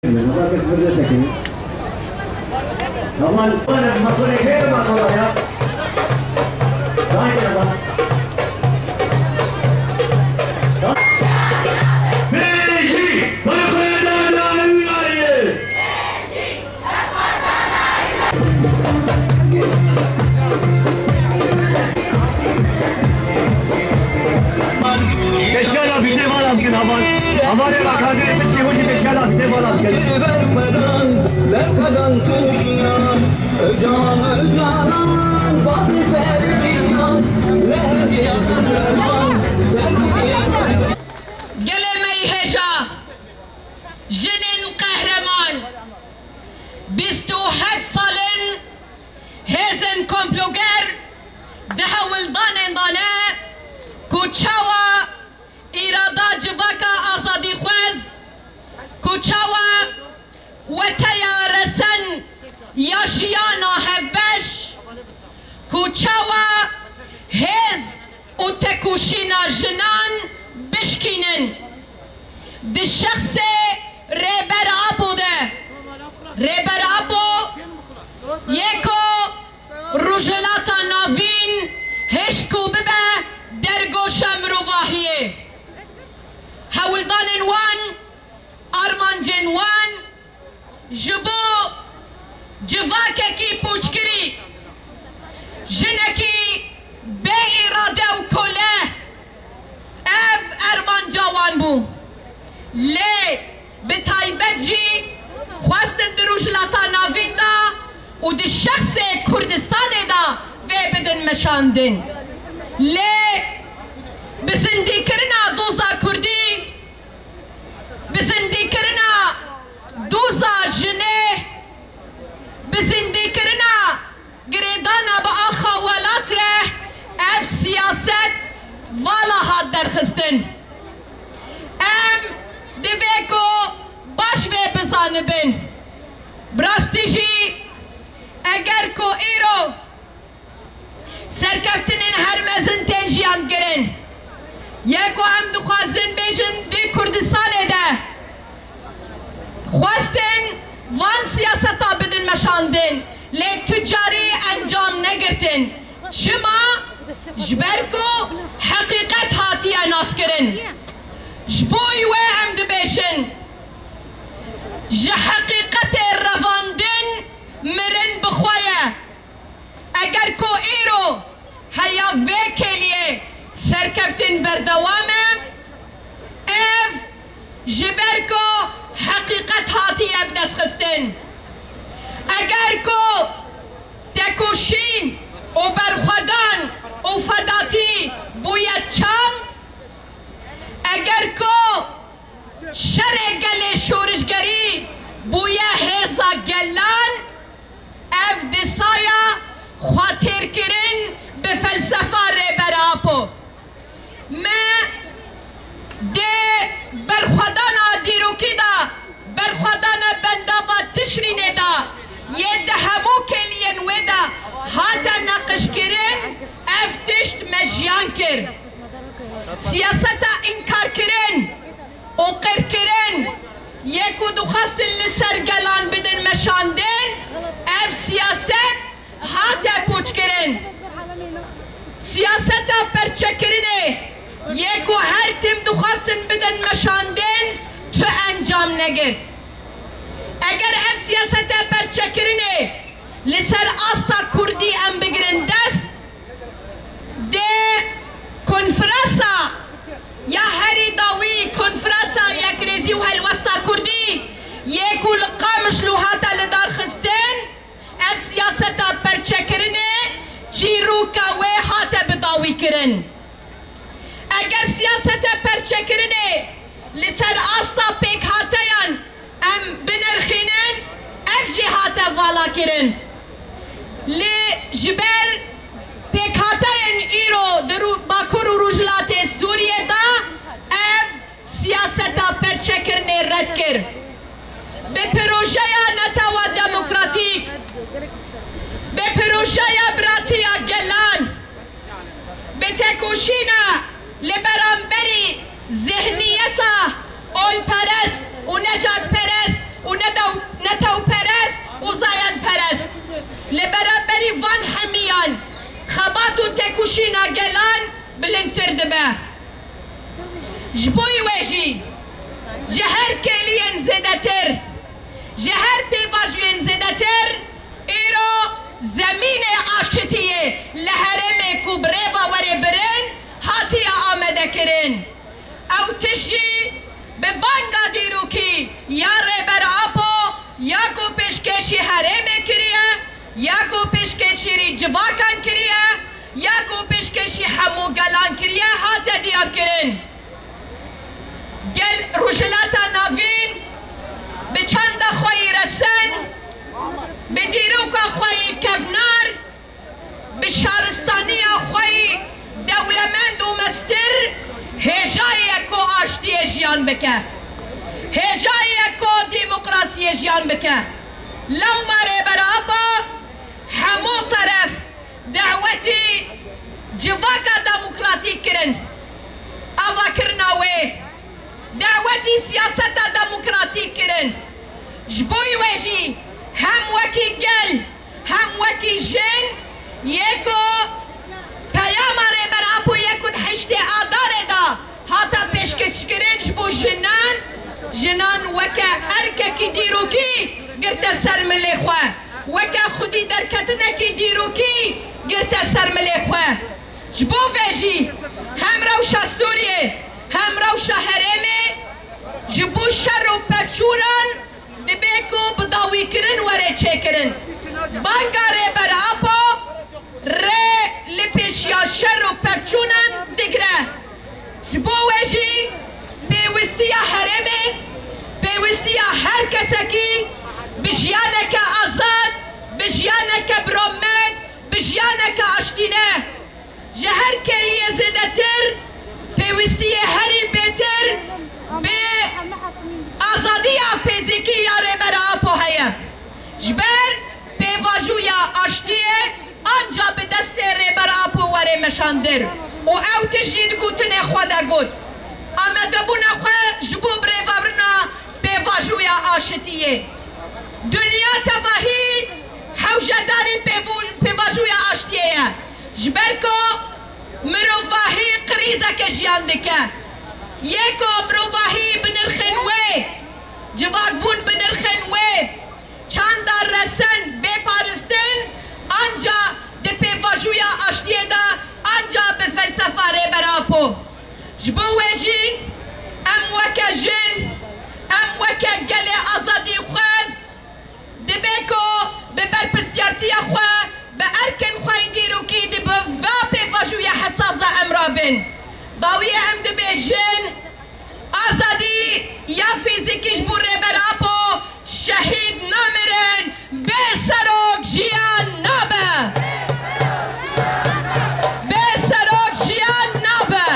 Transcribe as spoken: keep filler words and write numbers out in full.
Tamam, tamam, tamam, ya. Haydi, tamam. Beşik, bakın, Beşer abi, ne var abi, ne var? Ama ne bak abi, ne var? Beşer abi, ne var abi? Vermeden, vermeden tuşuna, Öcalan, Öcalan, bazı serçiyan, verdi yakın, verdi yakın. Gelê me yî hêja, jinên qehreman, bîst û heft sal in hêzên komploger di hewldanên de ne ku çawa îrada civaka azadîxwez, ku çawa weteya resen ya jiyana hevbeş, ku çawa hêz û tekoşîna jinan bişkînin. Di şexsê Rêber Apo de, Rêber Apo yê ku Rojhilata Navîn hişt ku bibe dergoşa mirovahiyê. Hewldanên wan, armancên wan, ji bo civakekî pûçkirî, jinekî bê îrade û kole, ev armanca wan bû. Lê bi taybet jî xwestin di Rojhilata Navîn de û di şexsê Kurdistanê de vê bidin meşandin. Lê bi zindîkirina doza Kurdî, bi zindîkirina doza jinê, bi zindîkirina girêdana bi axa welat re ev siyaset vala hat derxistin. Em divê ku baş vê bizanibin. Bi rastî jî eger ku îro serkeftinên her mezin tên jiyan kirin. Yê ku em dixwazin bêjin di Kurdistanê de xwestin van siyaseta bidin meşandin, lê tu carî encam negirtin. Çima? Ji ber ku heqîqet hatiye naskirin. Ji bo wê em dibêjin, ji heqîqetê revandin mirin bi xwe ye. Eger ku îro heya vê kêliyê serkeftin berdewam e, ev ji ber ku heqîqet hatiye bidestxistin. Eger ku tekoşîn û berxwedan û fedatî bûye çand, eger ku şerê gelê şorişgerî bûye hêza gelan, ev disaya xwetêrkirin bi felsefa Rêber Apo. Me di berxwedana dîrokî de, berxwedana bendava Tişrînê de, yê di hemû kêliyên wê de hate neqişkirin, ev tişt me jiyan kir. Siyaseta înkarkirin û qirkirin yê ku dixwestin li ser gelan bidin meşandin, ev siyaset hate pûçkirin. Siyaseta perçekirinê yê ku her tim dixwestin bidin meşandin, tu encam negirt. Eger ev siyaseta perçekirinê li ser asta Kurdî em bigirin dest, di konferansa ya herî dawî, konferansa Yekrêzî û Helwesta Kurdî yê ku li Qamişlo hate lidarxistin, ev siyaseta perçekirinê çîroka wê hate bidawîkirin. Eger siyaseta perçekirinê li ser asta pêkhateyan em binirxînin, ev jî hate valakirin. Lê ji ber pêkhateyên îro di Rû-, Bakur û Rojhilatê Sûriyê de ev siyaseta perçekirinê red kir. Bi projeya Netewa Demokratîk, bi projeya Biratiya Gelan, bi tekoşîna li beramberî zihniyeta olperest û nejadperest û şîna gelan bilindtir dibe. Ji bo wê jî ji her kêliyên zêdetir, ji her pêvajoyên zêdetir îro zemînê aşitiyê li herêmê ku bi rêva werê birin hatiye amadekirin. Ew tişt jî bi banga dîrokî ya Rêber Apo ya ku pêşkêşî herêmê kiriye, ya ku pêşkêşî civakan kiriye, ya ku pêşkêşî hemû gelan kiriye, hate diyarkirin. Gel Rojhilata Navîn bi çanda xwe yî resen, bi dîroka xwe yî kevnar, bi şaristaniya xwe yî dewlemend û mestir hêjayê ye ku aştiyê jiyan bike. Hêjayê ye ku demokrasiyê jiyan bike. Lewma Rêber Apo hemû teref dawetî civaka demokratîk kirin. Avakirina wê dawetî siyaseta demokratîk kirin. Ji bo wê jî hem wekî gel, hem wekî jin yê ku peyama Rêber Apo yê ku di heştê Adarê de hate pêşkêşkirin ji bo jinan, jinan weke erkekî dîrokî girte ser milê xwe, weke xwedî derketinekî dîrokî girte ser milê xwe. Ji bo vê jî hem rewşa Sûriyê, hem rewşa herêmê ji bo şer û pevçûnan dibe ku bi dawîkirin were çêkirin. Banga Rêber Apo rê li pêşiya şer û pevçûnan digre. Ji bo wê jî pêwîstiya herêmê, pêwîstiya her kesekî bi jiyaneke azad, bi jiyaneke bi rûmet, bi jiyaneke aştî ne. Ji her kêliyê zêdetir pêwîstiyê herî bêtir bi azadiya fîzîkî ya Rêber Apo heye. Ji ber pêvajoya aştiyê anca bi destê Rêber Apo were meşandir û ew tişt jî di gotinê xwe de got. Amadebûna xwe ji bo birêvebirina pêvajoya aşitiyê. Dinya tevahî hewcedarî pêvo-, pêvajoya aştiyê ye. Ji ber ku mirovahî krîzeke jiyan dike. Yê ku mirovahî bi nirxên wê, civakbûn bi nirxên wê, çanda resen bê paristin, anca di pêvajoya aştiyê de, anca bi felsefa Rêber Apo. Ji bo wê jî em weke jin, em weke gelê azadîxwez, dibe ku bi berpirsiyartiya xwe, bi erkên xwe yî dîrokî di bi va pêvajoya hesas de em rabin. Dawiyê em dibêjin, azadî ya fîzîkî ji bo Rêber Apo şehîd namirin, bê serok jiyan nabe. Bê serok jiyan nabe.